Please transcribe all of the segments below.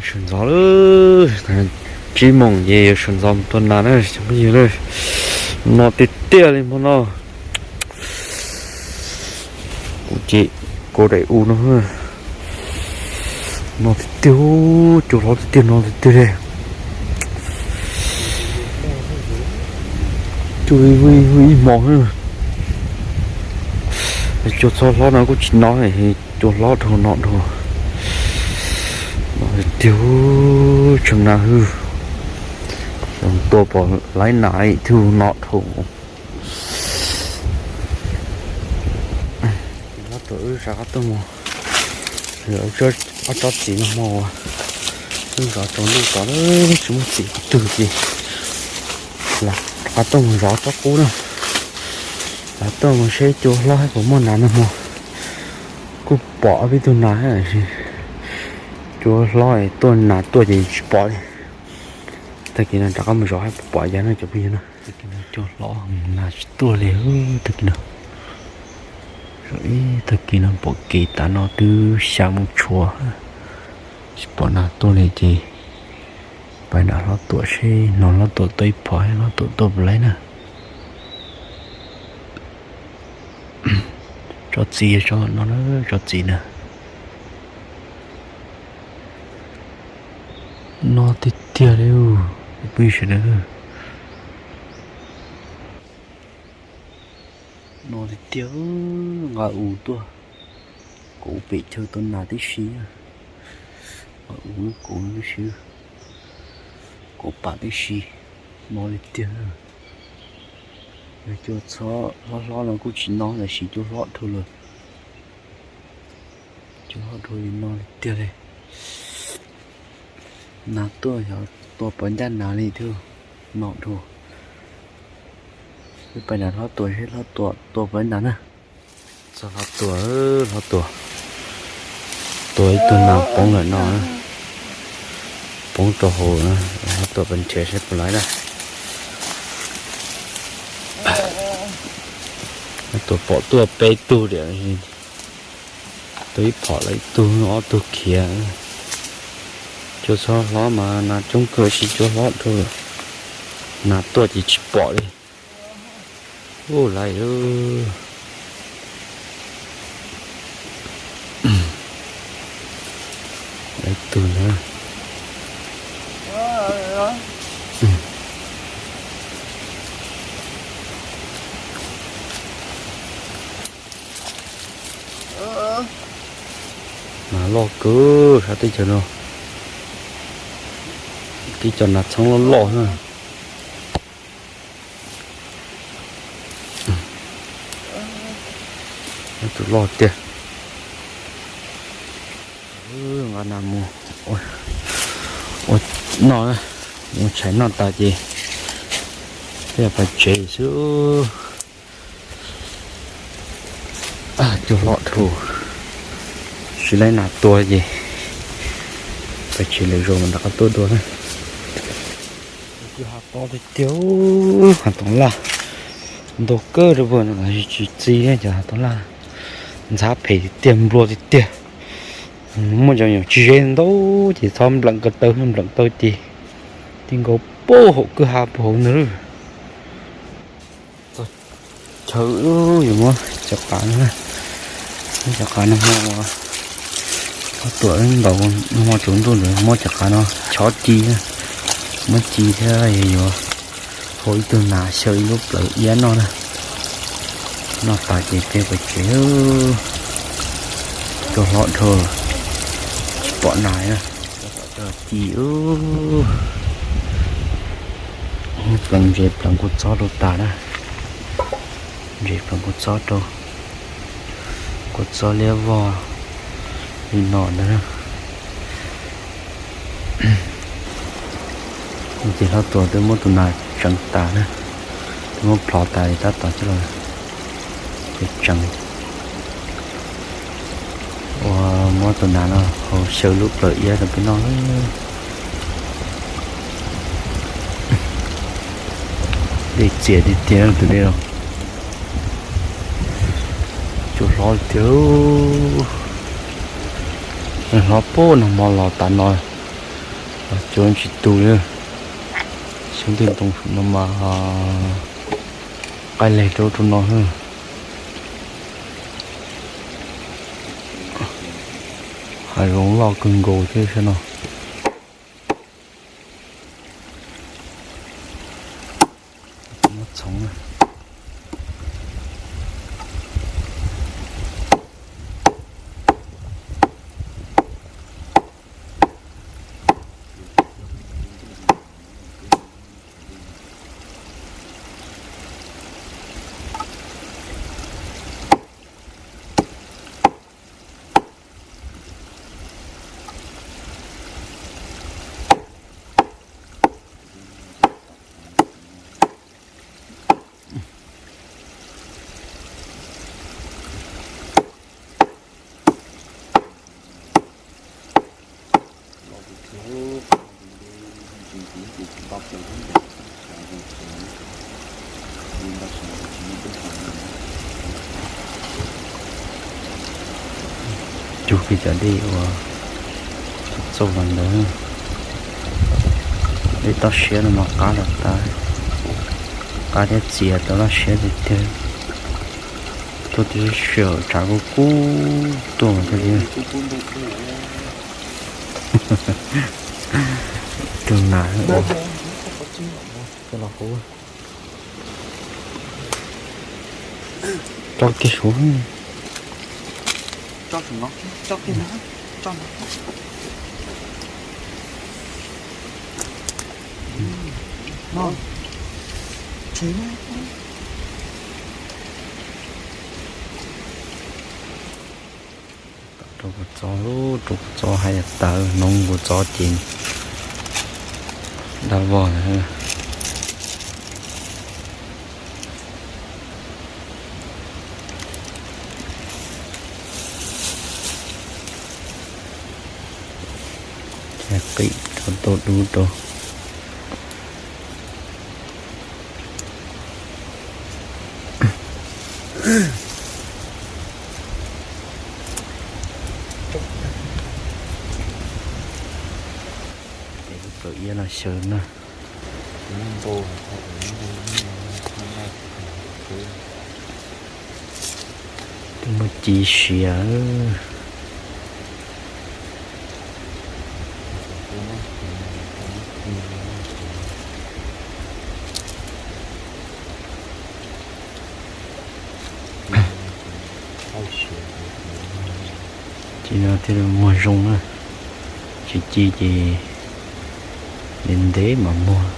Sawv ntxov lawm, tsib moos ces yuav sawv ntxov mus tua nas na cov phooj ywg na. No tiag tiag li hmo no. Kuv ces kuv daim u no, no tiag tiag, cua hlob tiag tiag no tiag tiag li. Cua ib hmo, cua txhob hlob no kuj tsis no, cua hlob dhau no dhau. No tiag, tshee nas hwj, tua pom laib nas thiaj no dhau. Ob tug wb rov qab tuaj mus, ob tsob txiv no hmo uas wb zov tsaus ntuj tod tsis muaj txiv qhov twg ces rov qab tuaj mus zov tsob qub na. Rov qab tuaj mus seb cua hlob puas muaj nas no hmo. Kuj pom ob peb tug nas thiab, cua hlob tuaj nas tuaj ces tsis pom li. Tag kis no rov qab mus zov saib puas pom yav no cov phooj ywg na. Tag kis no cua hlob nas tsis tuaj li, tag kis no. Ib tag kis no pom kev tav no twb xya moo tshua, tsis pom nas tuaj li ces pais nram hlob tuam seb no hlob tuam tuaj ib phom, hlob tuam tuaj puas laib na. Tsob txiv, tsob no na, tsob txiv na. No tiag tiag li, phooj ywg sawv daws. No tiag tiag, nqa u tuaj, kuv pem chaw tua nas tib si, nqa u kuv tib si, kuv pam tib si. No li tiag, yog cua txhob hlob hlob no kuj tsis no, lawv siv cua hlob dhau lawm. Cua hlob dhau li no li tiag li. Nas tuaj xyov tua pov ncaj nas li thiab, no dhau. Wb pais nram hlob tuam seb hlob tuam tua pov ncaj nas na. Txog hlob tuam, hlob tuam, tua ib tug nas poob lawm no, poob rau hauv, hlob tuam pais nrhiav seb puas laib na. Hlob tuam pom tuaj peb tug tiam, tua ib phom lawm ib tug, ob tug khiav. Cua txhob hlob mas nas coob kawg, siv cua hlob dhau, nas tuaj ces tsis pom li. Ub, lawm, lawm ib tug na. Nas loj kawg sab teb chaws no, tib co nas txhob loj loj na. Tus loj tiag. Nqa nas mus ua noj, mus tshais noj tas ces peb pais tsev xwb. Cua hlob dhau, tsis laib nas tua ces pais tsev lwm zaus mas rov qab tuaj dua na. Cua hav tob tiag tiag, hav tob laj ntau kawg rau puag no tsis txi, cov hav tob laj ntxhab phem tiag tiag, nplua tiag tiag. Muaj cov nyuam tsis ze ntau ces txhob npleem ko taw, npleem tau ces ti nkaus puag hauv kwj ha puag hauv ntag. Txog chaw yuav muab cov qav no, muab cov qav no hmo, muab tuam ntaus no hmo tsaus ntuj ntawd muab cov qav no chob ci, muab ci thiab yuav hau ib tug nas xyaw ib lub plawv iab noj na. Noj tas ces peb pais tsev. Cua hlob dhau, tsis pom nas na. Ci, pleev ntses pleev kua txob rau tas na. Ntses pleev kua txob rau, kua txob liab vog li no ntag. Ces hlob tuam twb muab tus nas tseev tas na, twb muab plhov tas tab tom coj los tseev. Ua, muab tus nas no hau xyaw lub plawv iab rau peb noj. Dej txias tiag tiag tus dej no. Cua hlob tiag. Hlob puag nag hmo los tas no, Cov tsis tu li, xyoob tej ntoo no mas qaij leg rau rau no. Hav zoov loj kawg nkaus thiab sab no. Cug kiag cov dej uas txaus los ntawd. Dej toj siab no mas qab los tas, qab thiab txias tau laj siab tiag tiag. Tuaj tib si tsav kub kub tuaj thiab li. Tug nas coj los hauv. Tso kiag saud. Rau kuv txov, rau kuv txov hais tias tawv, noov kuv txov ces dab vog lawm. Qim rau tau dub rau. Ces lub plawv iab no xyaw na. Twb muaj ci siav. Ci no thiaj li muag zoo na, tsis ci ces ntev ntev mas muag.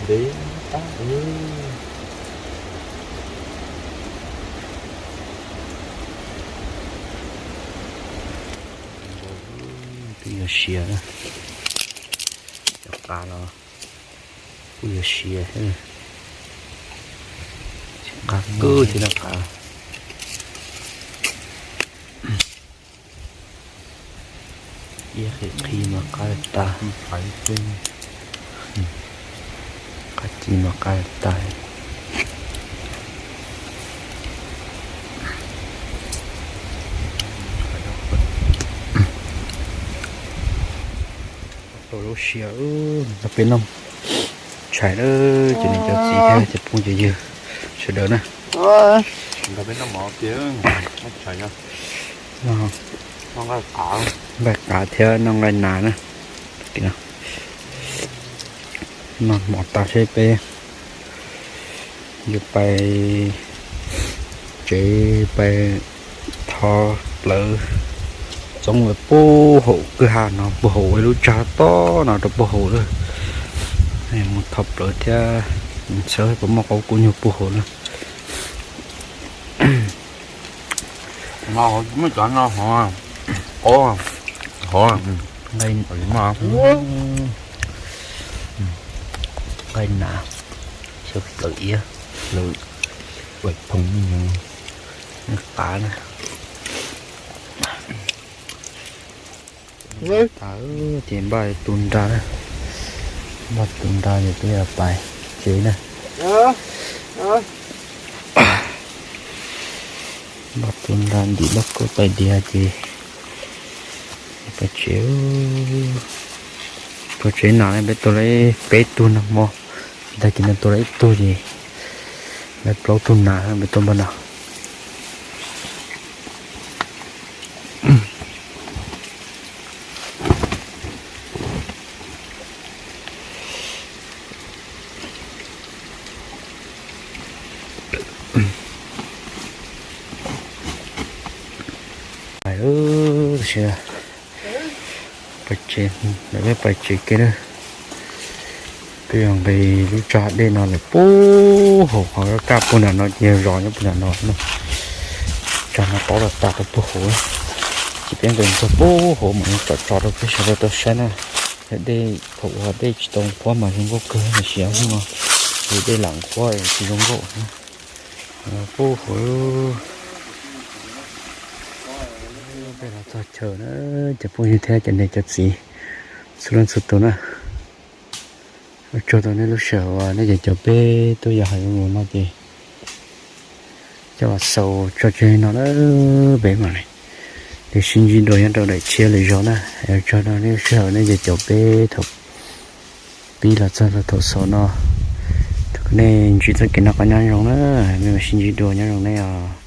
Ntev tab, twb yuav siav na. Cov qav los kuj yuav siav thiab. Qav kawg thiab na qav. Iab qhi qhi mas qab tas, qab ci mas qab tas. Tau lub sij hawm nrog peb noj tshais lawm, cov niam cov txiv thiab cov phooj cov ywg sawv daws na. Nrog peb noj mov tiag, noj tshais, noj nqaij qav thiab noj nqaij nas na. Noj mov tas seb peb yuav pais tsev, pais tho plawv txoov lawv puag hauv kwj ha no, puag hauv lub tsag tob no rau puag hauv lawm. Mus tho plawv thiab, xyov puas muaj qhov kub nyuag puag hauv na. Muaj cov no hov, hov, nqaij nas, xyaw plawv iab, plawv, plawv phoov, nqaij qav na. Tas ces npaj tu nra na, npaj tu nra ces peb yuav pais tsev na. Npaj tu nra ntim lub koj pais diav ces pais tsev. Pais tsev na, peb tua lawm peb tug nag hmo, tag kis no tua lawm ib tug ces lawv plaub tug nas peb tua npaj no. Pais, pais tsev, peb pais tsev kiag na. Peb yuav nqis lub tsag dej no lawm puag hauv qhov kaj puag nram no ces yog zos nyob puag nram no na. Tsag no tob los tas rau puag hauv, ces peb nqis txog puag hauv mas yuav tsom tso rau peb sawv daws tau saib na. Yog dej thaum ub dej tsis tau qhuav mas zoo nkauj kawg, tiam sis hnub no ces dej lam qhuav tsis zoo nkauj na. Puag hauv peb los txog chaw na, cov phooj ywg thiab cov niam cov txiv txhua leej txhua tus na. Ua tsaug rau nej lub sij hawm uas nej cov caum peb tuaj yos hav zoov no ces coj los xaus tso tseg li no na. Peb mam li sib ntsib dua nyob rau daim tshiab lwm zaus na. Ua tsaug rau nej lub sij hawm nej cov caum peb thaum pib los txog rau thaum xaus no. Thov kom nej ntsib txoj kev noj qab nyob zoo na, peb mam sib ntsib dua, nyob zoo nej os.